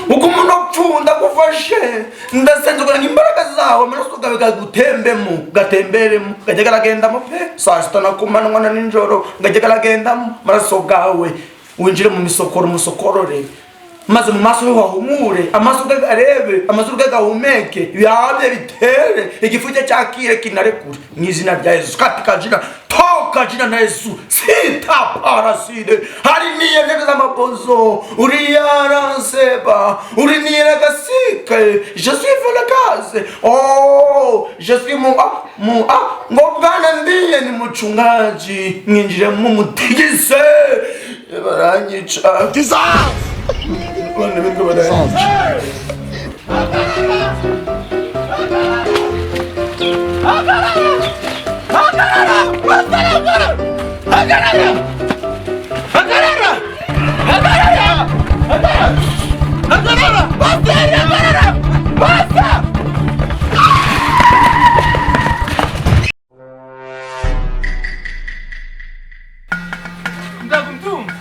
Uko umuntu apfunda gufashe, ndasenze kugira ngo imbaraga zawe, amaraso gawe gagutembemo, gatemberemo, gajya karagendamo pe, saa sita na kumanywa na nijoro gajya karagendamo amaraso gawe, winjire mu misokoro, musokorore, maze mu maso hahumure, amaso ge arebe, amazuru ge gahumeke, ibihaha bitere, igifu cye cyakire kinarekure mu izina rya Yesu. Katika jina, toka jina na Yesu, sita paraside hari niye ntebe z'amapozo uriya ranseba uri niye gasike, je suis felekaze, oh, je suis mu ah mu ah ngo bwana ndiye ni mchungaji, mwinjire mu mutigise, baranyica bana bitwa baranyica. Ndakumtumva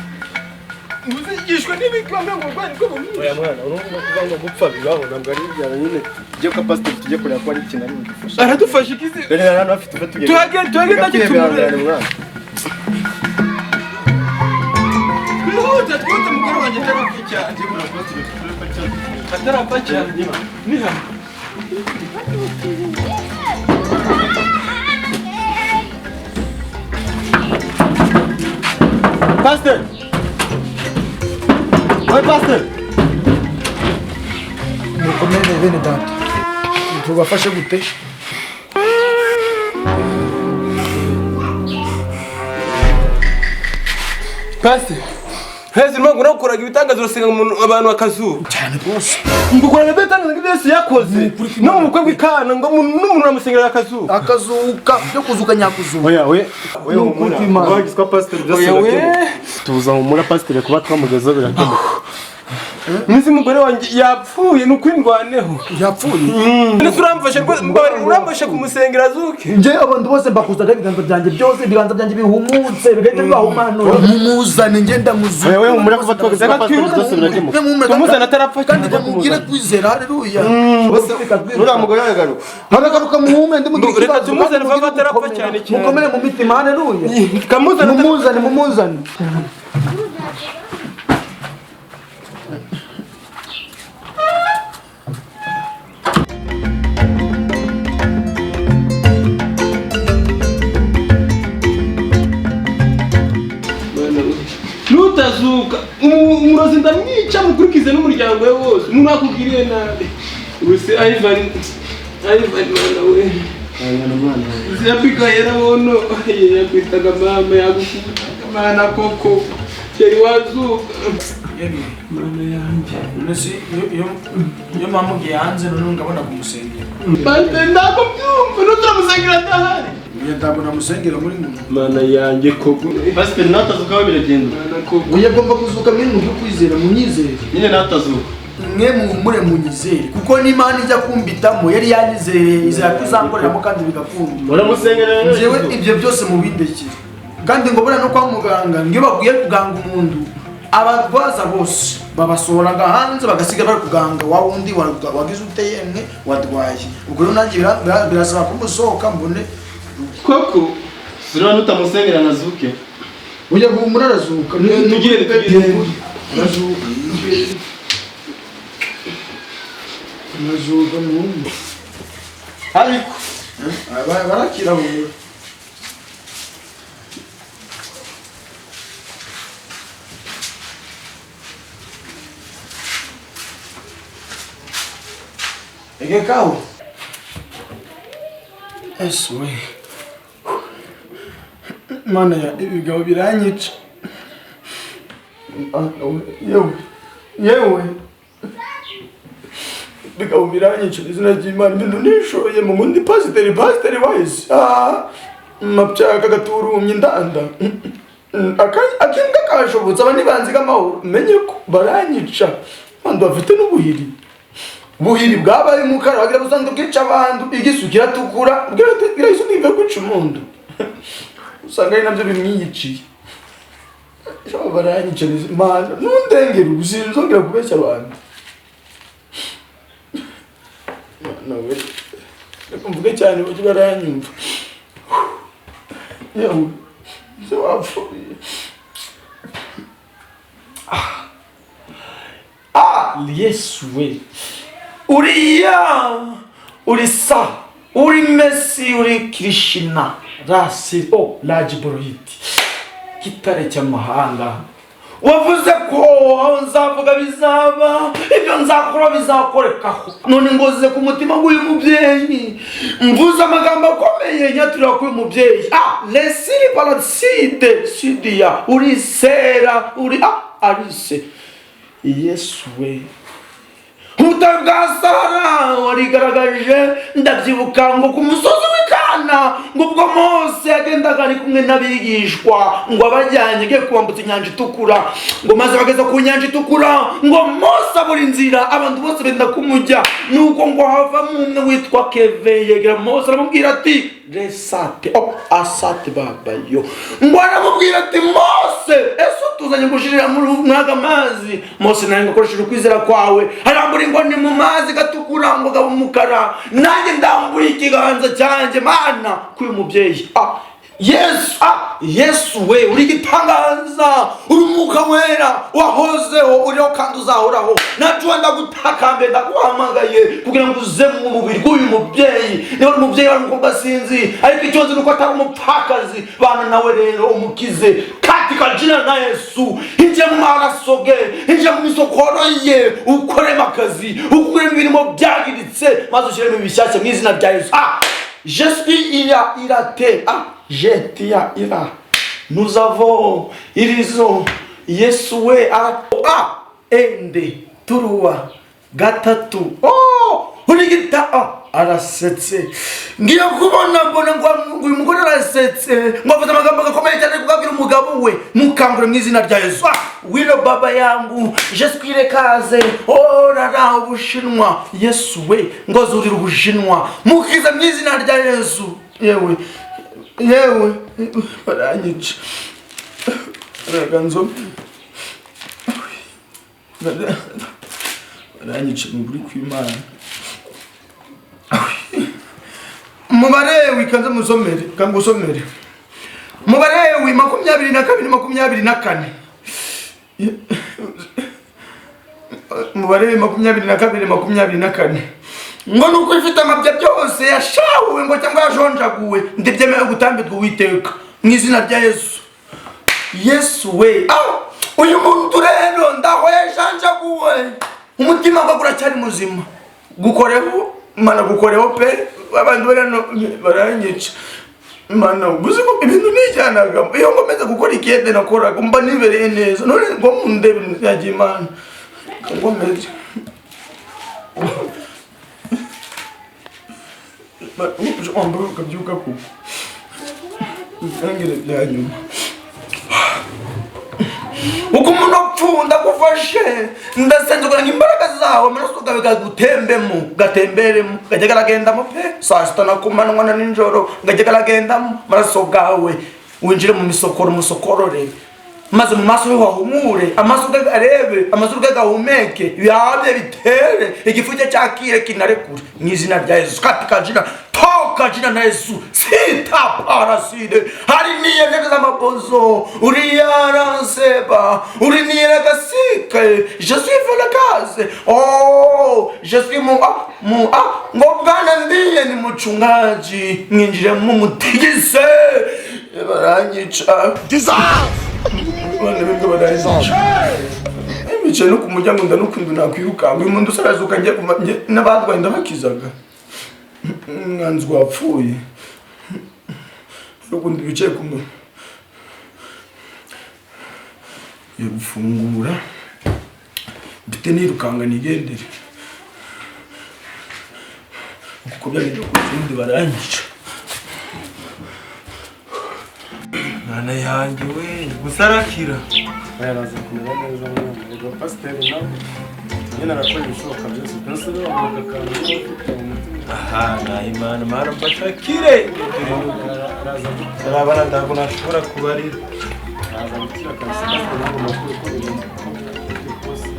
uzigishwa n'ibikamba ngo rwari rwo bumwe. Oya mwana, urumva kuvuga ngo gupfa bibaho, ntabwo ari ibyara nyine. Tujye kwa pasiteri, tujye kureba ko ari ikintu ari budufashe. Aradufasha ikizi? Dore hari hano hafi, tuve tugenda. Tuhagende, tuhagende, Reka ntacyo tumubere. twihangane, mwana. Twihute, twihute, mukuru wanjye atarapfa cyane, atarapfa cyane, ni hano. Pasiteri! Oya pasiteri! Mukomere bene data, tubafashe gute? Pasiteri hezi ntabwo nakoraga ibitangaza, urasenga umuntu abantu bakazuba. Cyane rwose. Mbukora ibitangaza nk'ibyo Yesu yakoze no mu bukwe bw'ikana, ngo n'umuntu uramusengera akazuba. Akazuka byo kuzuka nyakuzuka. Oya we, oya. Ni ukuri Humura. kw'Imana. Wagizwe pasiteri, byose Oya we. birakemuka. Tuza, humura pasiteri, kuba twamugezeho birakemuka. Minsi umugore wanjye yapfuye, ni ukwindwaneho. Yapfuye? Ndetse uramfashe rwose, mbabarira, uramfashe kumusengera azuke. Nje abantu bose mbakuzaga ibiganza byanjye byose, ibiganza byanjye bihumutse bigahita bibahumanura, mumuzane ngenda muzuka. Oya we, humura, kuba twageze kwa pasiteri byose birakemuka. Tumuzane atarapfa kandi cyane. mugire kwizera, haleluya. Bose uriya mugore aragaruka. Aragaruka, muhume ndimugire Reka ikibazo, tumuzane kandi vuba mugire atarapfa gukomera. cyane cyane. Mukomere mu mitima, haleluya. Kamuzane. Mumuzane, mumuzane. Nutazuka umurozi ndamwica, mukurikize n'umuryango we wose, umuntu akugiriye nabi. Ubuse Ivan, Ivan mwana we, yapika bono yakwitaga mama, yagukundaga mana koko, yari wazuka, mana yanjye. Iyo mama ugiye hanze none ngabona kumusengera. Bante ntabwo byumva, nuturamusengera adahari. Ntabwo namusengera muri mwe. Mana yanjye koko. Pasiteri natazuka we biragenda. Mana koko. Oya, agomba kuzuka, mwe mu kwizera munyizere. Nyine natazuka. Mwe muhumure munyizere, kuko n'Imana ijya kumbitamo yari yanyizeye, izera ko izankoreramo kandi bigakunda. Uramusengera rero. Njyewe ibyo byose mubindekere, kandi ngo buriya no kwa muganga ngo iyo bagiye kuganga umuntu, abarwaza bose babasohoraga hanze, bagasiga bari kuganga wa wundi wagize ute yemwe warwaye. Ubwo rero nanjye birasaba ko musohoka mbone. Koko. Sura nutamusengera nazuke. Ujya guhumura, arazuka. Tugende, tugende. Arazuka, arazuka muhungu. Ariko Barakira humura. Ege kawo. Ese we. Mana ya ibigabo biranyica. Ah, yewe. Yewe. Bigabo biranyica, izina ry'Imana, ibintu nishoye mu ngundi pasiteri, pasiteri wahise. Ah, mapyaka gaturumye indanda. Akimbwa kashobotse aba nibanziga amahoro, menye ko baranyica. Abantu bafite n'ubuhiri. Buhiri bwabaye umukara wagira busanzwe bwica abantu, igisu kiratukura bwira isu kwica umuntu, usanga ari nabyo bimwiyiciye. Shaba baranyica, Mana ntundengere, ubu sinzongera kubeshya abantu. Mana we, reka mvuge cyane bajye baranyumva. Yewe, se wapfuye. Ah, Yesu we, uriya, uri sa, uri Mesi, uri Krishna rasi o lajiborohiti, gitare cy'amahanga, wavuze ko aho nzavuga bizaba, ibyo nzakora bizakorekaho. None ngoze ku mutima w'uyu mubyeyi, mvuze amagambo akomeye nyaturira k'uyu mubyeyi. Ah, lesiri paraside sidiya, uri sera, uri ah arise. Yesu we, ubutayu bwa Sara warigaragaje, ndabyibuka ngo ku musozi w'Ikana, ngo ubwo Mose yagendaga ari kumwe n'abigishwa, ngo abajyanye agiye kubambutsa inyanja itukura, ngo maze bageze ku nyanja itukura, ngo Mose abura inzira, abantu bose benda kumujya. Nuko ngo havamo umwe witwa Keve, yegera Mose aramubwira ati resate o asate babayo, ngo aramubwira ati Mose, ese utuzanye gushirira muri mwaga mazi? Mose nawe ngo akoresheje ukwizera kwawe arambura inkoni mu mazi gatukura ngo gaba umukara, nanjye ndambuye ikiganza cyanjye Mana k'uyu mubyeyi. Ah, Yesu, ah, Yesu we, uri igitangaza, uri umwuka wera wahozeho, uriho kandi uzahoraho. Nacuwe ndagutakambe, ndaguhamagaye kugira ngo uze mu mubiri w'uyu mubyeyi. Niba ari umubyeyi, ari umukobwa sinzi, ariko icyo nzi ni uko atari umupfakazi. Bana nawe rero umukize katika jina la Yesu. Injira mu maraso ge, injira mu misokoro ye, ukoremo akazi, ukuremo ibirimo byangiritse, maze ushyiremo ibishyashya mu izina rya Yesu. Ah, je suis ira irate, ah, jetia ira, nous avons irizo. Yesu we, a a ende turuwa gatatu, oh, urigita. Ah, arasetse. Ngiye kubona mbona ngo uyu mugore arasetse, ngo avuze amagambo gakomeye cyane kubabwira umugabo we, mukangure mu izina rya Yesu. Ah, wino baba yangu, je suis rekaze, oh rara ubushinwa. Yesu we, ngo zurira ubushinwa, mukiza mu izina rya Yesu. Yewe yewe, baranyica, reka nzo baranyica mu kuri kw'Imana. Mubarewi, kanze musomere, kangusomere Mubarewi 22 24. Mubarewi 22 24, ngo nuko ifite amabya byose yashahuwe ngo cyangwa yajonjaguwe, ndibyemewe gutambirwa Uwiteka mu izina rya Yesu. Yesu we, ah, uyu muntu rero ndaho yajanjaguwe, umutima gwe guracyari muzima. Gukoreho Mana, gukoreho pe, abantu bari hano baranyica. Mana, gusa ko ibintu nijyanaga, iyo nkomeza gukora ikiyede nakoraga mba nibereye neza, none ngo mundebe yagiye Imana ngomeze wambaye ukabyuka kuko ntangire bya nyuma. Uko umuntu apfunda gufashe, ndasenze kugira ngo imbaraga zawe, amaraso gawe gagutembemo, gatemberemo, gajye karagendamo pe, saa sita na kumanywa na nijoro, gajye karagendamo amaraso gawe, winjire mu misokoro, musokorore, maze mu maso ye hahumure, amaso ge arebe, amazuru ge gahumeke, ibihaha bye bitere, igifu cye cyakire kinarekure mu izina rya Yesu. Katika jina, toka jina la Yesu, sita paraside hari niye z'amabozo, uri yaranseba, uri niye gasike, je suis felakaze, oh, je suis mu ah mu ah, ngo bwana ndiye ni muchungaji, mwinjire mu mutigise, baranyica. Bana b'ibyo baranyica. Bicaye no ku muryango, ndanukunda nakwirukanka. Uyu muntu usarazuka ngiye n'abadwaye ndabakizaga. Umwanzi wapfuye. Urukundo bicaye ku mu yo gufungura. Mfite nirukanga nigendere. Kuko byagenda ku kindi baranyica. Mwana yanjye we, gusarakira. Yaraza kumera neza mwana. Pasiteri nawe nyine arakora ibishoboka byose, mbese bamuha akantu ufite mu mutima. Aha, nahimana Mana mfashakire. Araza gukira, Arabana ntabwo nashobora kubarira. araza gukira kabisa. Pasiteri ntabwo makuru uko bigenda kose.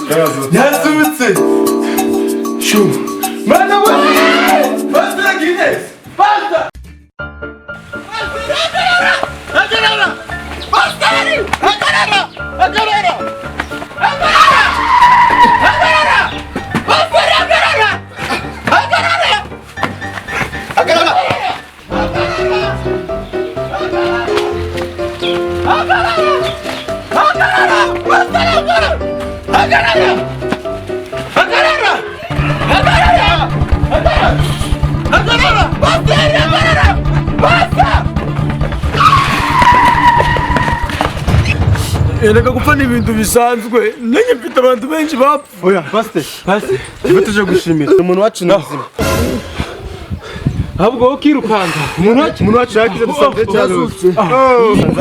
Yazutse. Shu. Mana we! Pastor Guinness. Pastor. Hagarara! Pastor! Hagarara! Hagarara! Hagarara! Hagarara! Pastor, hagarara! Hagarara! Hagarara! Hagarara! Hagarara! Pastor, hagarara! Hagarara! Hagarara! Hagarara! Hagarara! Hagarara! Pastor, hagarara! Pastor! Erega gupfa ni ibintu bisanzwe, nanjye mfite abantu benshi bapfa. Oya pastor, pastor, tuje gushimira umuntu wacu ni muzima. Ahubwo wowe ukirukanga. Umuntu wacu yakize dusanzwe cyane.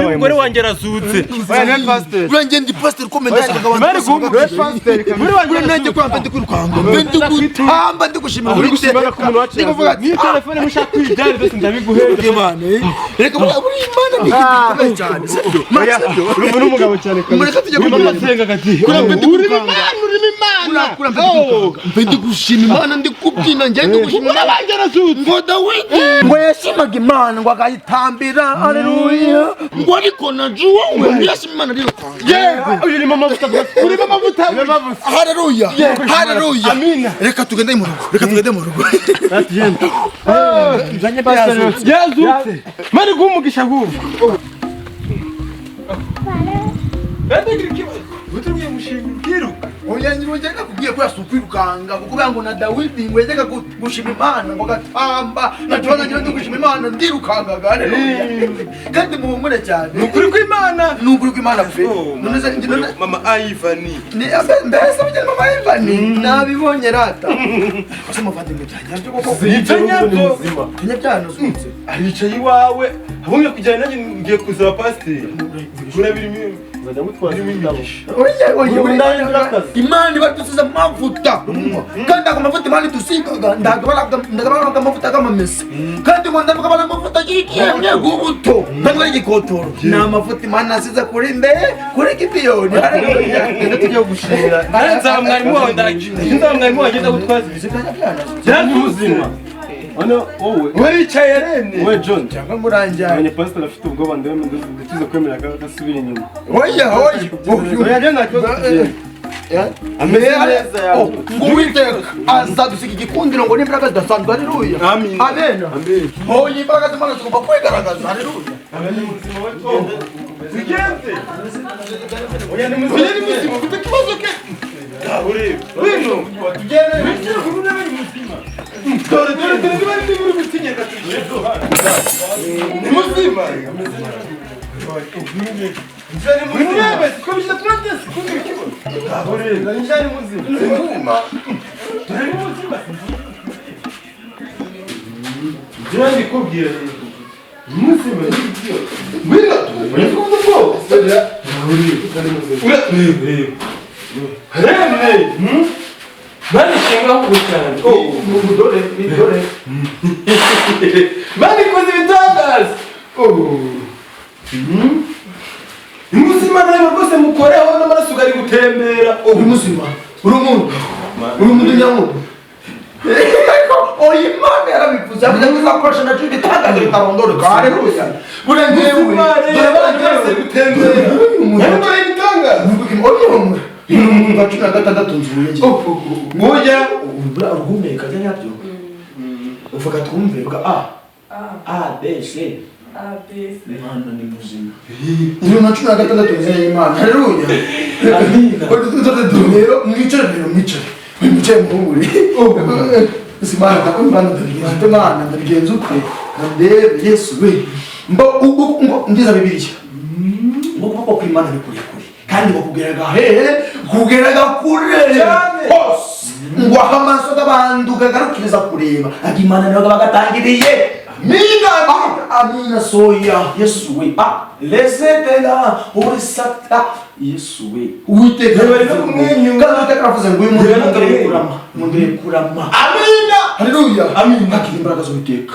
Umugore wanjye arazutse. Oya ni pastor. Urangiye ndi pastor ukomeye ndashaka abantu Bari Uri pastor Muri wanjye nanjye kwamba ndi kwirukanga, ndi gutamba, ndi gushimira Uri gushimira ko umuntu wacu ndi kuvuga ati Niyo telefone mushaka kwibyara byose ndabiguhera. Imana reka buri Imana ni ikintu gikomeye cyane, sibyo? Oya, uri n'umugabo cyane kabisa. Mureka tujye Mama kumureba. asenga ati Kuramba ndi urimo kwirukanga. Imana, urimo Imana. Kuramba ndi kwirukanga, mbe ndi gushima Imana, ndi kubyina, njye ndi gushima Umugore wanjye arazutse. Ngo Dawidi ngo yashimaga Imana ngo akayitambira, haleluya, ngo ariko na Juwa ngo yashima Imana arirukanga. Yego, urimo amavuta, urimo amavuta. Haleluya, haleluya. Amina. Reka tugende mu rugo, reka tugende mu rugo. Yazutse. Mari guha umugisha ahubwo. Ndagira ikibazo. Utumye mushimira ukiruka. Oya njye nakubwiye ko yasukwirukanga kuko ngo na Dawidi ngo yajyaga gushima Imana ngo agatamba, na Juwa nanjye ndi gushima Imana ndirukangaga, haleluya. Kandi muhumure cyane. Ni ukuri kw'Imana. Ni ukuri kw'Imana pe. None se none Mama Ivani. ni mbese mugeni mama Ivani nabibonye rata. Ese muvandimwe byanyabyo koko? Ibyo nyabyo. Byanyabyo. Aricaye iwawe. Abonye kujyana nanjye ngiye kuzaba pasiteri. Kurabira Nzajya mutwaza ibitabo. Oya oya Ubu ndahindura akazi. Imana ibatusize amavuta, kandi ako mavuta Imana itusigaga ndagabana amavuta y'amamesa, kandi ngo ndagabana amavuta y'ikiyemye y'ubuto ntabwo ari igikotoro, ni amavuta Imana asize kuri nde, kuri Gidiyoni. Haleluya. Tujye gushimira. Nzaba mwarimu wawe ndagiye. Nzaba mwarimu wawe ngenda gutwaza ibyo. Ni muzima. Ono wowe. Waricaye rene. Wowe John. Cyangwa muranjyane. Abonye pastor afite ubwoba ndatuze kwemera ko asubira inyuma. Oya oya. Oya njye nta kibazo tugenda. Ameze neza yawe. Ngo Uwiteka azadusiga igikundiro ngo n'imbaraga zidasanzwe, haleluya. Amen. Amen. Oya imbaraga z'Imana zigomba kwigaragaza, haleluya. Tugenze. Oya ni muzima. Oya ni muzima. Ufite ikibazo ke? Wino. Tugende. Wicare ku ntebe ni muzima. Dore dore dore niba ndi muri gutigenda tugende. Ni muzima. Ni murebe ko bijya turageze kundi ikibazo. Njye ni muzima. Ni muzima. Dore ni muzima. Njye ndikubwira rero. Ni muzima ni Wino. Uri kumva ko? Ura reba. Rene. Mani shinga ahubwo cyane. Dore dore. Mani koze ibitangaza. Ni muzima reba rwose mukoreho n'amaraso ari gutembera. Uri muzima. Uri umuntu. Uri umuntu nyamuntu. Oya Imana yarabivuze, yavuze ko izakoresha na cyo igitangaza bitarondoreka, haleluya. Buriya njyewe dore amaraso ari gutembera. Umuntu Dore ibitangaza. oya umuntu umuntu wa 16 nzuye njye. Burya Ubura uruhumeka bya nyabyo. Uvuga twumve uvuga A A B C. A B C. Imana ni muzima. Uri na 16 nzuye Imana. Haleluya. Amina. Rero mwicare, rero mwicare. Mwicare muhumure. Imana ndakumva ndabigenza Imana ndabigenza ukwe ndebe Yesu we mbo ngo ndiza Bibiliya ngo kuboko kw'Imana ni kure kure kandi ngo kugeraga hehe kugeraga kure hose ngo aho amaso y'abantu kagarukiriza kureba ati Imana niyo bagatangiriye. Amina. Amina soya Yesu we lezetela urisata Yesu we Uwiteka kumwenyura. Kandi Uwiteka aravuze ngo uyu muntu yongeye kurama, yongeye kurama. Amina. Haleluya. Amina. Akira imbaraga z'Uwiteka.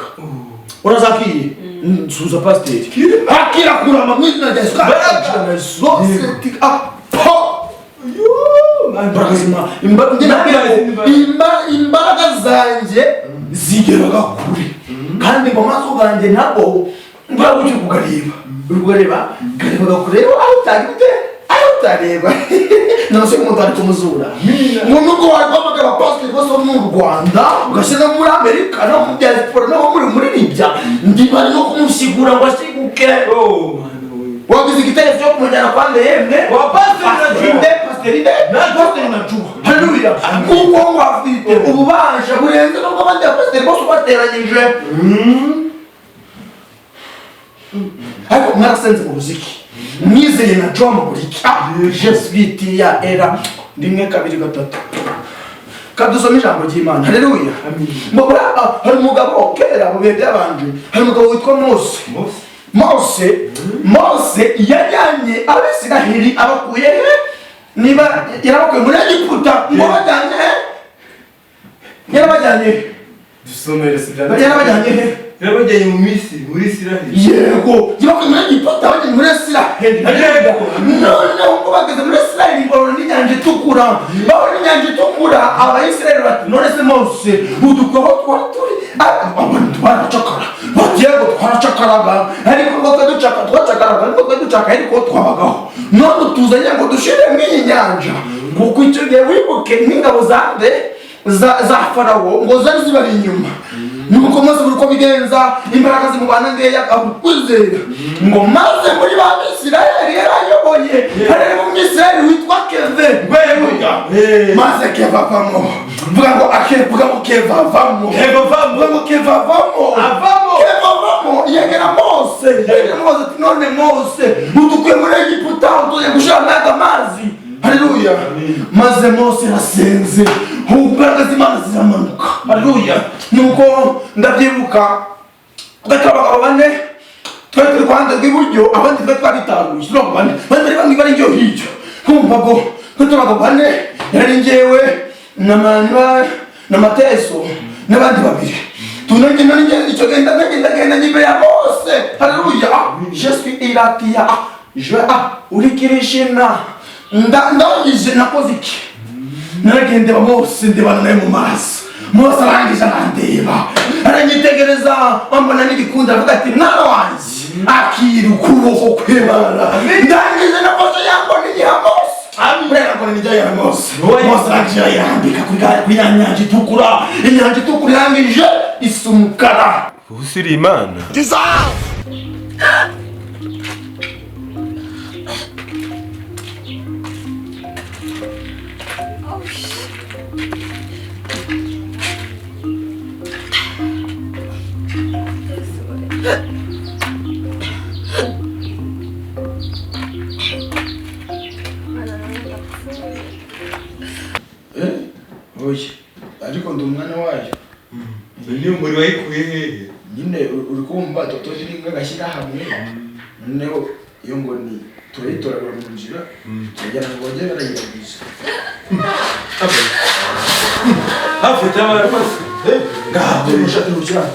Urazakiye? Nsuza pasiteri. Akira kurama mu izina rya Yesu. Baraka. Zose. Imbaraga z'Imana, imbaraga zanjye zigeraga kure, kandi ngo amaso ganjye nabo mbaraga uri kugareba, uri kugareba, karebaga kure aho utagite, aho utareba. Nonese umuntu ari kumuzura ngo nubwo waguhamagara pasiteri bose bo mu Rwanda, ugashyira no muri Amerika, no mu diaspora, no muri Libya, ndi bari no kumusigura ngo asiguke. Wagize igitekerezo cyo kumujyana kwa yemwe Wa pasiteri na Pasiteri pasiteri pasiteri na Juba. Haleluya! Kuko ngo afite ububasha burenze n'ubwo abandi bapasiteri bose ubateranyije. Ariko mwarasenze mu muziki, mwizeye na Joe mu buriki. Ah, je suis tia era 1 2 3. Kadusome ijambo ry'Imana. Haleluya! Mbona hari umugabo kera mu bihe byabanje, hari umugabo witwa Mose. Mose yajyanye Abisiraheli abakuye he? Niba yarabakuye muri Egiputa, ngo bajyanye he? Yarabajyanye he? Dusomere si byanditse. Yarabajyanye he? Yarabajyanye mu Misiri, muri Isiraheli. Yego, yabakuye muri Egiputa bajyanye muri Isiraheli. Noneho ngo bageze muri Isiraheli babona n'inyanja itukura, babona inyanja itukura, Abayisiraheli bati: "None se Mose, udukoho twari turi abantu twaracakara." Bati: "Yego, twaracakaraga, ariko ngo twe ducaka twacakaraga, ariko twe ducaka, ariko twabagaho. None tuzanye ngo dushire muri iyi nyanja." Kuko icyo gihe wibuke nk'ingabo za nde, za Farawo, ngo zari zibari inyuma. Nuko maze buri uko bigenza, imbaraga zimubana ngeya, abukwizera ngo maze muri ba Bisirayeli yarayoboye hari mu Misirayeli witwa Keve. Maze Keve avamo. Vuga ngo ake, vuga ngo Keve avamo. Keve avamo. Vuga ngo Keve avamo. Avamo. Keve avamo, yegera Mose, yegera Mose ati: "None Mose, udukuye muri Egiputa utuye gushira amazi amazi." Haleluya! Maze Mose arasenze, imbaraga z'Imana ziramanuka. Haleluya! Nuko ndabyibuka hagati abagabo bane twari turi kuruhande rw'iburyo, abandi twari twabitaruye. Turi abagabo bane, bane bari bamwe bari iryo hirya. Kumva ngo twari turi abagabo bane, yari njyewe na Mateso n'abandi babiri. Tunagenda nigenda icyo genda ndagenda genda imbere ya Mose. Haleluya! Ah, je suis iratia, ah, je, ah, uri Kirishina. Ndangije nakoze iki? Naragendeba Mose, ndebana nawe mu maso. Mose arangije arandeba, aranyitegereza, ambona n'igikundi, aravuga ati: "Mwana wanjye, akira ukuboko kw'Imana." Ndangije nafashe ya mboni igiha Mose. Buriya mboni nijya ya Mose. Mose arangije arayirambika kuri ya nyanja itukura. Inyanja itukura irangije isa umukara. Usiri Imana. Oya, ariko ndi umwana wayo. Niyo muri wayikuye hehe? Nyine uri kumva tutoje n'inka gashyirahamwe, noneho iyo ngo ni turayitoragura mu nzira, turajyana ngo bajye barayiraguza. Hafi cy'abarwayi. Ngaho. Icara.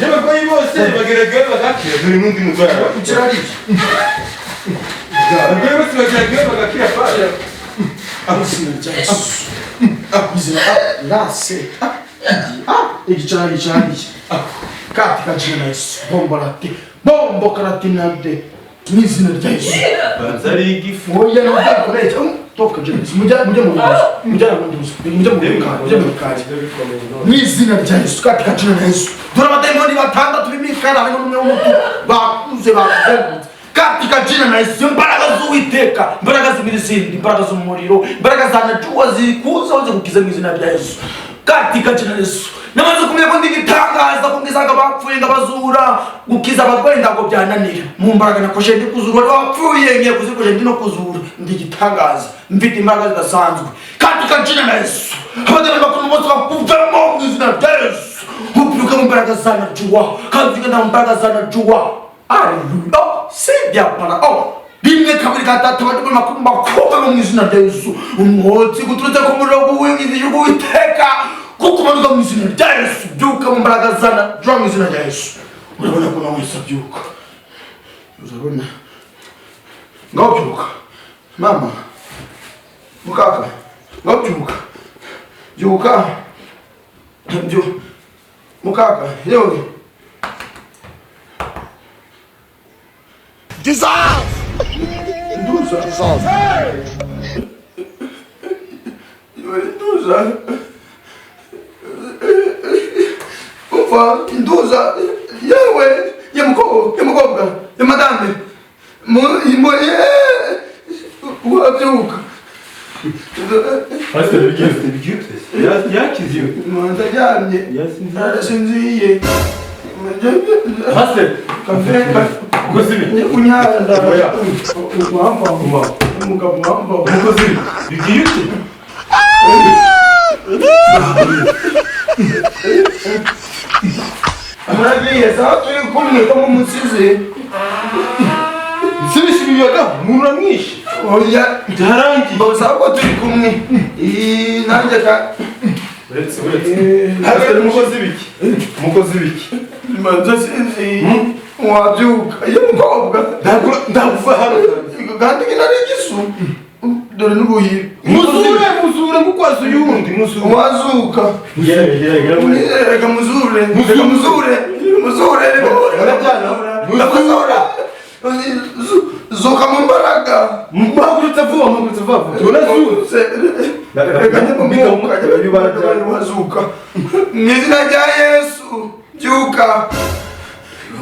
Abarwayi bose bageragayo bagakira. Dore n'undi murwayi. Icara hariya. Abarwayi bose bageragayo bagakira. Izina rya Yesu, izina rase igicara, icara hariya. Katika jina la Yesu, bombo late bombo karatinade, mu izina rya Yesu. Banza ari igifu. Oya, ntabwo toka jina Yesu. Mujya, mujya mu nzu, mujya mu nzu, mujya mu bikari, mujya mu bikari. Mu izina rya Yesu, katika jina la Yesu. Dore abadayimoni batandatu b'imikara, harimo n'umwe w'umutuku, bakuze bakuzengurutse. Katika jina la Yesu, imbaraga z'Uwiteka, imbaraga z'imirizindi, imbaraga z'umuriro, imbaraga za najuwa zikuza zikukize mu izina rya Yesu, katika jina la Yesu. Namaze kumenya ko ndi igitangaza, kubwizaga abapfuye ngabazura, gukiza abarwayi ntabwo byananira. Mu mbaraga nakoshe ndi kuzura wari wapfuye, ngiye kuzikoresha ndi no kuzura. Ndi igitangaza, mfite imbaraga zidasanzwe. Katika jina la Yesu, abadayimoni bakuru bose bakuvemo mu izina rya Yesu. Ubyuke mu mbaraga za najuwa, kandi ugenda mu mbaraga za najuwa. Aleluya! Sibya para, oh, 1 2 3, abadayimoni bakuru bakuvemo mu izina rya Yesu. Umwotsi guturutse ku muriro w'uwingizi w'Uwiteka kukumanuka mu izina rya Yesu. Byuka mu mbaraga za najuwa mu izina rya Yesu. Urabona ko nawe wese abyuka, urabona ngaho byuka mama. Mukaka, ngabyuka. Byuka. Byu. Mukaka, yewe. Jesus! Nduza. Jesus. Yewe nduza. Umva, nduza. Yewe, ye mukobwa, ye mukobwa, ye madame. Mu mu wabyuka. Pasiteri bigize yakize. Ndaryamye. Narasinziriye. Pasiteri Kafe, kafe. umukozi w'ibi Kunyara. Oya. Wampa. Umugabo wampa. Umukozi w'ibi bigiye ute? Muragiye sawa turi kumwe ko mumusize. Nsibisha ibiyaga umuntu uramwishe. Oya. Byarangiye. Mbasaba ko turi kumwe. Nanjye ka Uretse uretse. Pasiteri umukozi w'ibiki? Umukozi w'ibiki? Mbanza sinzi. Wabyuka. Iyo mukobwa. Ndaguva hano. Kandi nari igisu. Dore n'ubuhiri. Muzure muzure ngukwaza uyundi muzure. Wazuka. Gera gera gera. Reka muzure. Reka muzure. Muzure. Murajyana. Muzure. Zuka mu mbaraga. Muhagurutse vuba muhagurutse vuba vuba. Turazutse. Reka njye mu mwuka. Wazuka. Mu izina rya Yesu. Byuka.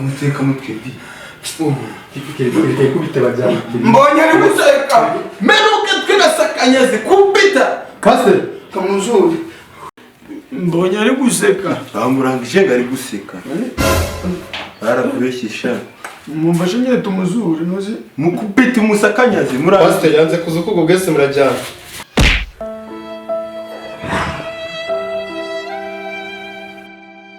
Muteka mutwe di. Mbonye ari guseka. Meruke twinasakanyaze kubita. Pasiteri Kamuzure. Mbonye ari guseka. Bamurangije ngo ari guseka. Barakubeshyisha. Mumfashe nyine tumuzure ntuzi. Mukubita umusakanyaze murangije. Pasiteri yanze kuza uko ubwo bwese murajyana.